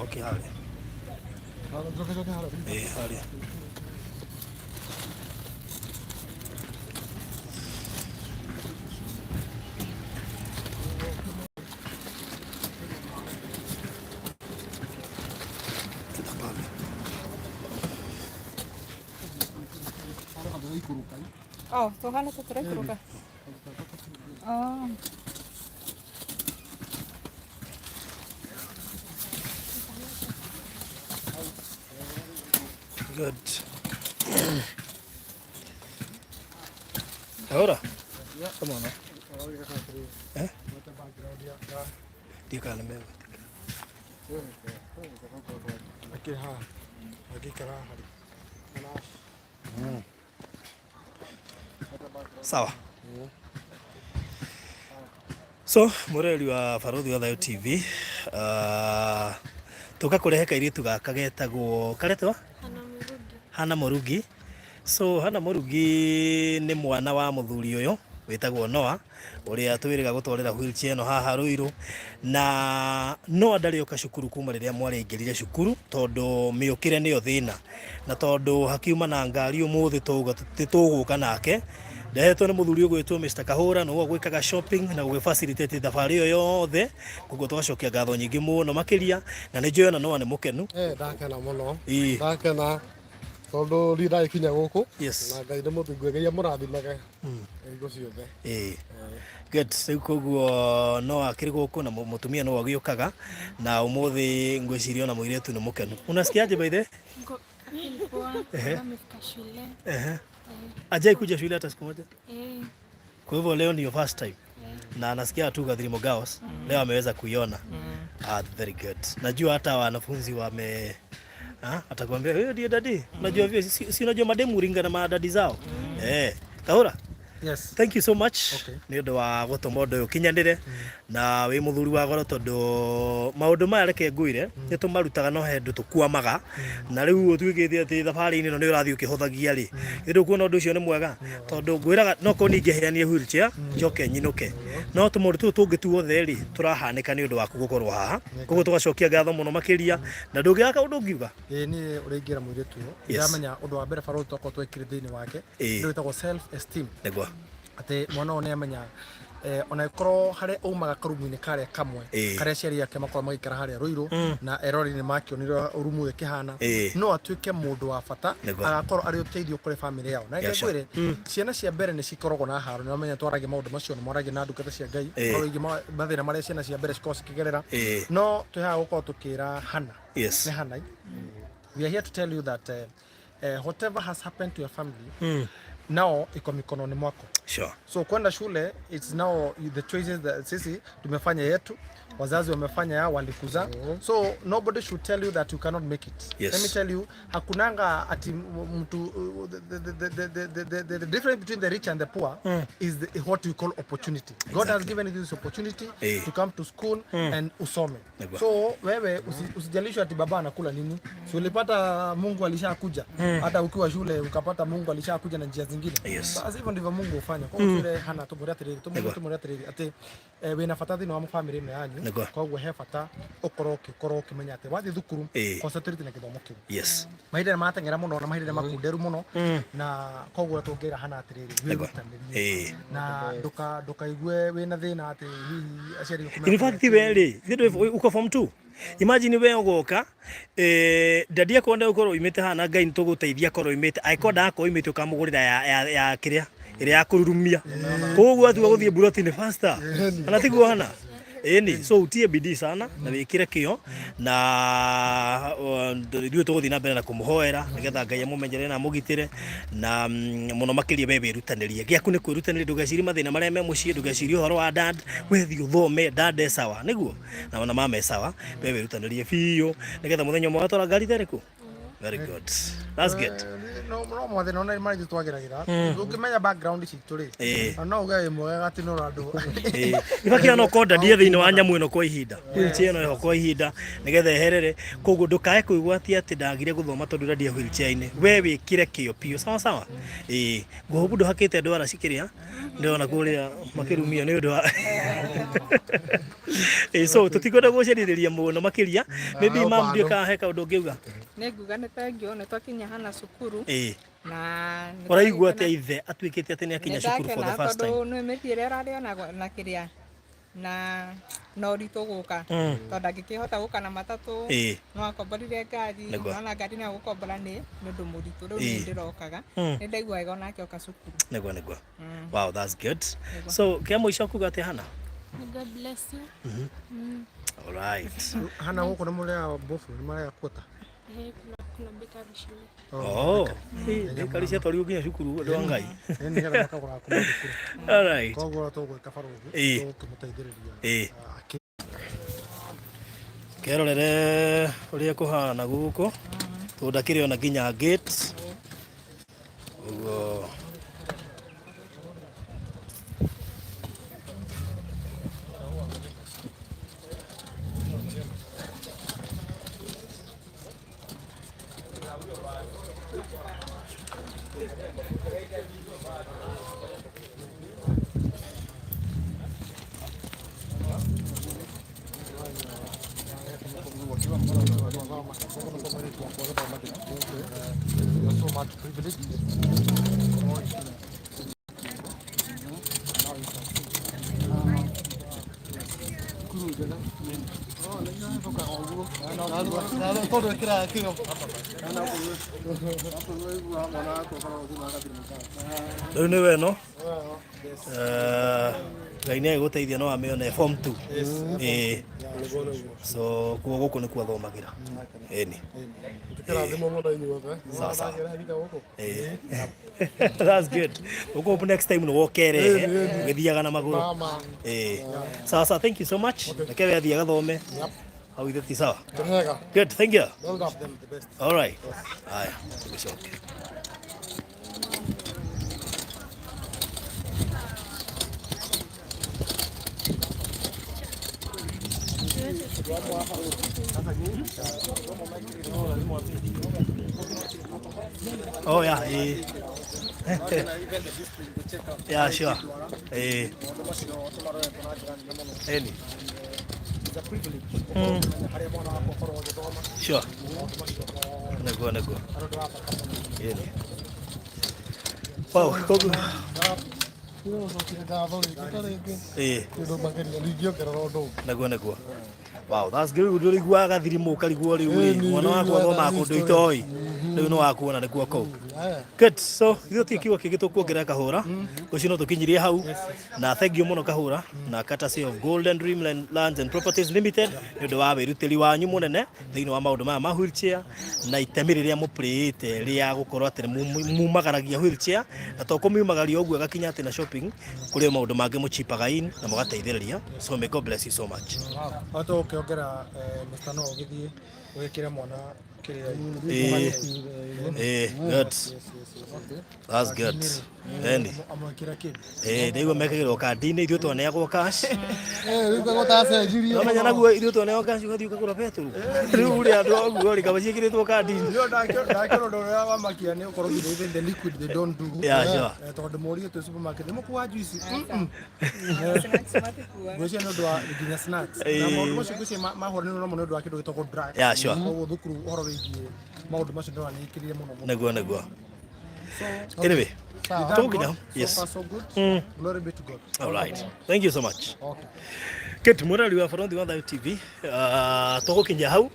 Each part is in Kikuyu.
Oke harĩa. Ĩĩ harĩa. Oh, tuhana tũtũraikũrũka. Oh. Good. Ahora. Come on. Eh? Ndiũĩ kana nĩ megwĩtĩkĩra. Sawa. So, mũrori wa Barũthi wa Thayũ TV, tũka kũrehe kairĩtu gaka getagwo karetwa Hana Mũrugi. So Hana Mũrugi nĩ mwana wa mũthuri ũyũ wĩtagwo Noah ũrĩa twĩrĩga gũtwarĩra wheelchair ĩno haha Ruiru na Noah ndarĩ oka cukuru kuma rĩrĩa mwarĩ aingĩrire cukuru tondũ mĩũkĩre nĩyo thĩna na tondũ hakiuma na ngari ũmũthĩ twauga tũgũka nake ndehetwo nĩ mũthuri ũgwĩtwo Mr. Kahũra nĩwe ũgwĩkaga shopping na gũgĩ facilitate thabarĩ ĩyo yothe koguo tũgacokia ngatho nyingĩ mũno makĩria na nĩ njũĩ ona Noah nĩ mũkenu. Eh, ndakena mũno. Ĩĩ. Ndakena tondũ ndirĩ ndagĩkinya gũkũ. Yes. Na Ngai nĩ mũthingu, Ngai amũrathimage hingo ciothe. Ĩĩ. Good. Rĩu koguo no akĩrĩ gũkũ na mũtumia no agĩũkaga na ũmũthĩ ngwĩciria ona mũirĩtu nĩ mũkenu. Unasikiaje by the way? Niko niko poa. Amefika shule. Ehe. Hajai kuja shule hata siku moja? Eh. Kwa hivyo leo ni your first time. Na nasikia tu Gathirimo Girls leo ameweza kuiona. Ah, very good. Najua hata wanafunzi wame Ah, atakwambia wewe ndiye daddy. Unajua vile si unajua mademu uringa na madadi zao. Eh, Kahura. Yes. Thank you so much. Okay. Nĩ ũndũ wa gũtũma ũndũ ũyũ ũkinyanĩre na wĩ mũthuri wa goro tondũ maũndũ maya reke ngwĩre nĩ tũmarutaga no he handũ tũkwamaga na rĩu ũtuĩkĩte atĩ thabarĩ-inĩ ĩno nĩ ũrathiĩ ũkĩhũthagia rĩ nĩ ndũkuona ũndũ ũcio nĩ mwega tondũ ngwĩraga no korwo niĩ ingĩheanire wheelchair njoke nyinũke no tũmaũndũ tũtũ tũngĩ tuothe rĩ tũrahanĩka nĩ ũndũ waku gũkorwo haha koguo tũgacokia ngatho mũno makĩria na ndũngĩaga kaũndũ ũngiuga. Ĩĩ niĩ ũrĩa ingĩra mũirĩtu ũyũ Yes. ndĩramenya ũndũ wa mbere barũthi twakorwo twekire thĩinĩ wake Ĩĩ. nĩ wĩtagwo self esteem. Nĩguo. Atĩ mwana ũyũ nĩ amenya ona ĩkorwo harĩa aumaga karumu-inĩ karĩa kamwe Ĩĩ. karĩa aciari ake makoragwo magĩikara harĩa Ruiru na erori nĩ makĩonire rumu ĩyo ĩkĩhana Ĩĩ. no atuĩke mũndũ wa bata Nĩguo. agakorwo arĩ ũteithio kũrĩ bamĩrĩ yao na reke Yeah, sure. ngwĩre ciana cia mbere nĩ cikoragwo na haro nĩ wamenya twaragia maũndũ macio nĩ mwaragia na ndungata cia Ngai Ĩĩ. ũhoro wĩgiĩ mathĩna marĩa ciana cia mbere cikoragwo cikĩgerera Ĩĩ. no twĩ haha gũkorwo tũkĩra Hannah Yes. nĩ Hannah we are here to tell you that whatever has happened to your family now iko mikononi mwako. Sure. So kwenda shule it's now the choices that sisi tumefanya yetu, wazazi wamefanya yao, walikuzaa. So nobody should tell you that you cannot make it. Yes. Let me tell you, hakunanga ati mtu the difference between the rich and the poor is what we call opportunity. God has given you this opportunity Eh. to come to school and usome. Nĩguo. So wewe usijalishwe ati baba anakula nini. Si ulipata Mungu alishakuja. Hata ukiwa shule ukapata Mungu alishakuja na njia zingine. Yes. Sasa hivyo ndivyo Mungu hufanya. Kwa hiyo mm. hana tumwĩre atĩrĩrĩ, tumwĩre Nĩguo. tumwĩre atĩrĩrĩ atĩ wĩna bata thĩinĩ wa family ĩno yanyu. Nĩguo. Koguo he bata ũkorwo ũgĩkorwo ũkĩmenya atĩ wathiĩ thukuru Ĩĩ. concentrate na gĩthomo kĩu. Yes. Mahinda nĩ mateng'era mũno na mahinda nĩ makunderu mũno na koguo tũngĩra hana atĩrĩrĩ Nĩguo. wĩrutanĩrie Ĩĩ. na ndũkaigue wĩna thĩna atĩ hihi aciari aku In fact we rĩ, ithuĩ uko form 2. Imagine we ũgoka dadi akorwo ndegũkorwo oimĩte haha na Ngai nĩ tũgũteithia akorwo oimĩte angĩkorwo ndagakorwo oimĩte ũkamũgũrĩra ya kĩrĩa ĩrĩa ya kũrurumia koguo atua gũthiĩ mburoti nĩ faster kana tiguo hana ĩni so utie bidii sana na wĩkĩre kĩo na ithuĩ tũgũthiĩ na mbere na kũmũhoera nĩgetha Ngai amũmenyerere na amũgitĩre na mũno makĩria we wĩrutanĩrie gĩaku nĩ kwĩrutanĩria ndũgecirie mathĩna marĩa me mũciĩ ndũgecirie ũhoro wa dad we thiĩ ũthome dad e sawa nĩguo na ona mama e sawa we wĩrutanĩrie biũ nĩgetha mũthenya ũmwe watwara ngari therĩkũ. Very good. That's good. No no mathĩna ona marĩa ithuĩ twageragĩra ũngĩmenya background citũ rĩ, no uge wĩ mwega gatinũra andũ. Ibakia no konda ndie thĩinĩ wa nyamũ ĩno kwa ihinda, wheelchair ĩno ĩho kwa ihinda nĩgetha eherere. Koguo ndũkae kwĩgwatia atĩ ndagire gũthoma tondũ ũrendie wheelchair-inĩ. We wĩkĩre kĩo biũ, sawa sawa. Ĩĩ, ngũhũbu ndũhakĩte ndwara cikĩrĩa, ndĩrona kũrĩa makĩrumio nĩ ũndũ wa ĩĩ. So tũtikwenda gũcerithĩria mũno makĩria. Maybe mam, ndiũ kana he kaũndũ ũngĩuga. Nĩ nguga nĩ thank you, nĩ twakinya hana cukuru na nĩ Ũraigua twagĩkena. atĩa ithe atuĩkĩte atĩ nĩ akinya cukuru for the Nĩndakena first time? tondũ nĩ mĩthiĩre ĩrarĩ ona na kĩrĩa na ũritũ gũka, tondũ ndangĩkĩhota gũka na matatũ. No akomborire ngari. Nona ngari nayo gũkombora nĩ ũndũ mũritũ. Rĩu niĩ ndĩrokaga, nĩ ndaigua wega onake oka cukuru. Nĩguo. Wow, that's good. So kĩa mũico kuga atĩa, Hana? God bless you. All right. Hana, gũkũ nĩ mũrĩaga mbofu, nĩ marĩaga kuota? Eh, kuna bakery shule. Oh, bakery ciatwarirwo nginya cukuru, ũndũ wa Ngai. Ĩ, nĩgetha makagũraga kuma thukuru. All right. Koguo tũgwĩka barũthi, tũgũkĩmũteithĩrĩria Kerorere ũrĩa kũhana gũkũ, tondũ ndakĩrĩ ona nginya gate ũguo. You're so much privileged. Tondũ ĩkĩraga kĩo. Rĩu nĩ weno. Ngai nĩ agĩgũteithia no amĩone form 2. Ĩĩ, so kuo gũkũ nĩkuo athomagĩra, ĩni. Tũkĩrathimwo mũno inyuothe. Sawa, sawa. Ndagera nginya gũkũ. Ĩĩ. That's good. Ũkũhope next time nĩ wokerehe ũgĩthiaga na magũrũ. Mama. Ĩĩ, sawa sawa, thank you so much. Reke we athiĩ agathome hau ithe ti sawa. Tũrĩhega. Good, thank you. Well done. Them the best. All right, haya, tũgĩcoke. Oh yeah, eh. Yeah, sure. Eh. Eni. Sure. Nĩguo nĩguo. Eni. Wow, koguo Nĩgũcokia ngatho rĩngĩ ta rĩngĩ. Kĩndũ makĩria ndingĩongerera ũndũ ũngĩ. Nĩguo nĩguo. Wow, that's good. Ũndũ ũrĩiguaga gathirimu ũkarigwo rĩu rĩ, mwana wakwa athomaga kũndũ itoĩ. Rĩu nĩ wakuona nĩkuo kũu. Good. So, ithuĩ ti kiugo kĩngĩ tũkuongerera, Kahũra. Ũcio no tũkinyirie hau. Na thank you mũno, Kahũra, na courtesy of Golden Dream Lands and Properties Limited nĩ ũndũ wa wĩrutĩri wanyu mũnene thĩinĩ wa maũndũ maya ma wheelchair na itemi rĩrĩa mũplayĩte rĩa gũkorwo atĩ nĩ mumagaragia wheelchair, na to kũmiumagaria ũguo ĩgakinya atĩ na shopping kũrĩ maũndũ mangĩ mũchipaga in na mũgateithĩrĩria. So may God bless you so much. Hata ũkĩongera Mr. No ũgĩthiĩ ũgĩkĩre mwana kĩrĩa. Eh, good. That's good. Eni. Amwĩkĩre kĩndũ. Eh, ndaigua mekagĩrwo kandi-inĩ, ithuĩ twaneagwo cash. Rĩu gũtacenjirie. Nomenya naguo ithuĩ twaneagwo cash ũgathiĩ ũkagũra betũrũ. Rĩu rĩ, andũ a ũguo rĩ, kaba ciĩkĩrĩtwo kandi-inĩ. Ndio ndakĩona ũndũ ũrĩa wamakia nĩ ũkorwo nginya even the liquid they don't do. Yeah, sure. Tondũ mũrie twĩ supermarket nĩ mũkuwa juice. Snacks matikuaga. Ngwĩciria nĩ ũndũ wa nginya snacks. Na maũndũ macio ngwĩciria mahũranĩrwo namo nĩ ũndũ wa kĩndũ gĩtagwo drugs. Yeah, sure. Koguo thukuru ũhoro wĩgiĩ maũndũ macio ndĩrona nĩ ĩkĩrĩire mũno mũno. Nĩguo nĩguo. Anyway, tũgũkinya hau. Yes. So far so good. Glory be to God. All right. Thank you so much. Okay. Kate mũrori wa Barothi wa Thayu TV, tũgũkinya hau.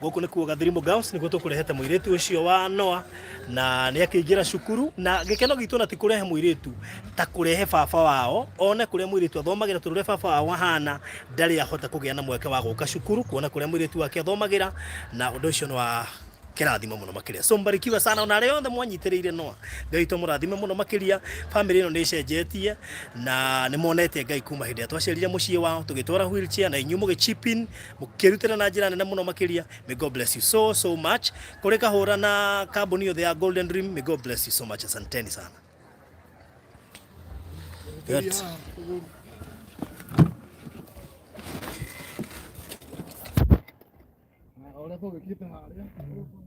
Gũkũ nĩkuo Gathirimu Girls, nĩkuo tũkũrehete mũirĩtu ũcio wa Noah na nĩ akĩingĩra cukuru, na gĩkeno gitũ na ti kũrehe mũirĩtu ta kũrehe baba wao one kũrĩa mũirĩtu athomagĩra, tondũ ũrĩa baba wao ahana ndarĩ ahota kũgĩa na mweke wa gũka cukuru kuona kũrĩa mũirĩtu wake athomagĩra, na ũndũ ũcio nĩ wa Kĩrathimo mũno makĩria. So mbarikiwe sana ona arĩa othe mwanyitĩrĩire Noah. Ngai witũ amũrathime mũno makĩria. Family ĩno nĩ ĩcenjetie na nĩ monete Ngai kuma hĩndĩ ĩrĩa twacerire mũciĩ wao tũgĩtwara wheelchair na inyuĩ mũgĩ chip in mũkĩrutĩra na njĩra nene mũno makĩria. May God bless you so so much. Kũrĩ kahũra na kambuni yothe ya Golden Dream, may God bless you so much. Asanteni sana. Good. Ũrĩa tũgĩkĩte harĩa.